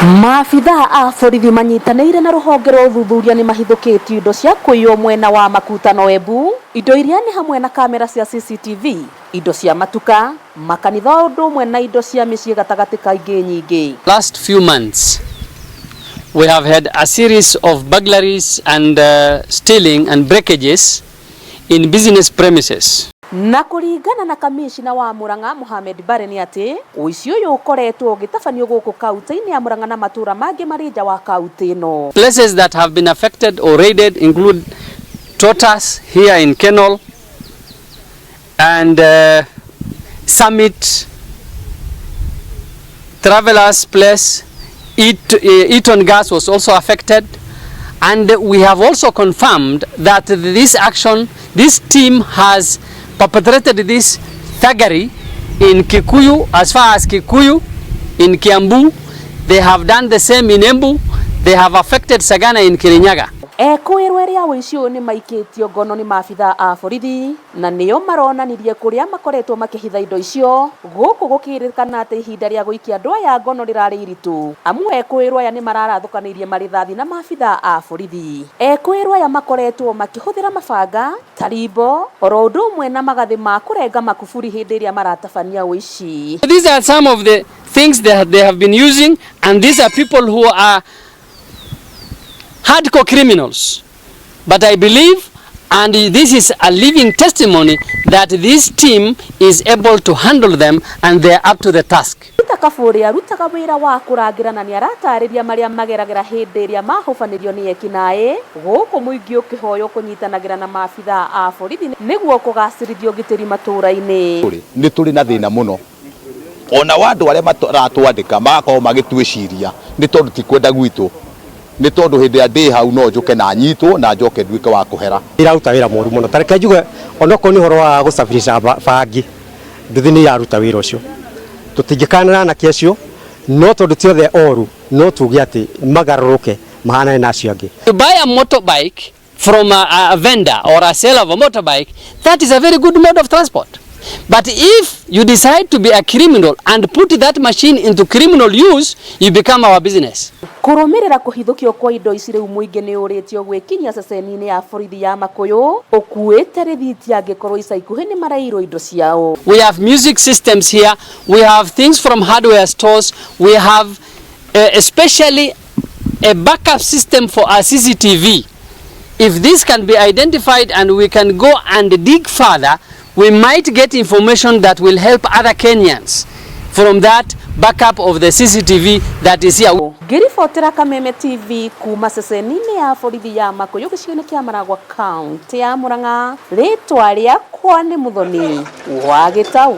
Maabithaa a borithi manyitanĩire na rũhonge rwa ũthuthuria nĩ mahithũkĩtie indo cia kũiywo mwena wa Makutano Embu. Indo iria nĩ hamwe na kamera cia CCTV, indo cia matuka, makanitha o ũndũ ũmwe na indo cia mĩciĩ gatagatĩ ka ingĩ nyingĩ. Last few months, we have had a series of burglaries and stealing and breakages in business premises. Na kũringana na kamishina wa Murang'a Mohamed Bare nĩ atĩ ũici ũyũ ũkoretwo ũgĩtabanio gũkũ kaunti-inĩ ya Murang'a na matũra mangĩ marĩ nja wa kaunti ĩno. Places that have been affected or raided include Totas here in Kenol and Summit, Travelers Place, Eaton Gas was also affected. And we have also confirmed that this action, this team has perpetrated this thuggery in Kikuyu, as far as Kikuyu, in Kiambu. They have done the same in Embu. They have affected Sagana in Kirinyaga. Ekũĩrwo erĩ a ũici ũyũ nĩ maikĩtio ngono nĩ maabithaa a borithi na nĩo maronanirie kũrĩa makoretwo makĩhitha indo icio, gũkũ gũkĩrĩkana atĩ ihinda rĩa gũikia andũ aya ngono rĩrarĩ iritũ, amu ekũĩrwo aya nĩ mararathũkanĩirie marĩthathi na maabithaa a borithi. Ekũĩrwo aya makoretwo makĩhũthĩra mabanga, tarimbo, oro ũndũ ũmwe na magathĩ ma kũrenga makuburi hĩndĩ ĩrĩa maratabania ũici. These are some of the things that they have been using, and these are people who are hardcore criminals. But I believe, and this is a living testimony, that this team is able to handle them and they are up to the task. Peter Kaburi arutaga wĩra wa kũrangĩra na nĩaratarĩria marĩa mageragĩra hĩndĩ ĩrĩa mahobanĩrio nĩ ekinaĩ, gũkũ mũingĩ ũkĩhoywo kũnyitanagĩra na maabithaa a borithi nĩguo kũgacĩrithia ũgitĩri matũra-inĩ. Nĩ tũrĩ na thĩna mũno ona wa andũ arĩa maratwandĩka magakorwo magĩtwĩciria, nĩ tondũ ti kwenda gwitũ, nĩ tondũ hĩndĩ ĩrĩa ndĩ hau no njũke na nyitwo na njoke nduĩke wa kũhera. Iraruta wĩra mũru mũno. Ta reke njuge, onokorwo nĩ ũhoro wa gũsafirisha bangi, nduthi nĩ iraruta wĩra ũcio. Tũtingĩkanĩra anake acio, no tondũ ti othe oru, no tuge atĩ magarũrũke mahanane na acio angĩ. To buy a motorbike from a vendor or a seller of a motorbike, that is a very good mode of transport. But if you decide to be a criminal and put that machine into criminal use, you become our business. Kũrũmĩrĩra kũhithũkio kwa indo ici, rĩu mũingĩ nĩ ũrĩtio gwĩkinyia ceceni-inĩ ya borithi ya Makũyũ ũkuĩte rĩthiti angĩkorwo ica ikuhĩ nĩ marairwo indo ciao. We have music systems here, we have things from hardware stores, we have especially a backup system for our CCTV. If this can be identified and we can go and dig further, we might get information that will help other Kenyans from that backup of the CCTV that is here. Ngĩribotera Kameme TV kuma ceceni-inĩ ya borithi ya Makũyũ gĩcigo-inĩ kĩa Maragwa, kaunti ya Murang'a, rĩtwa rĩakwa nĩ Muthoni wa Gĩtau.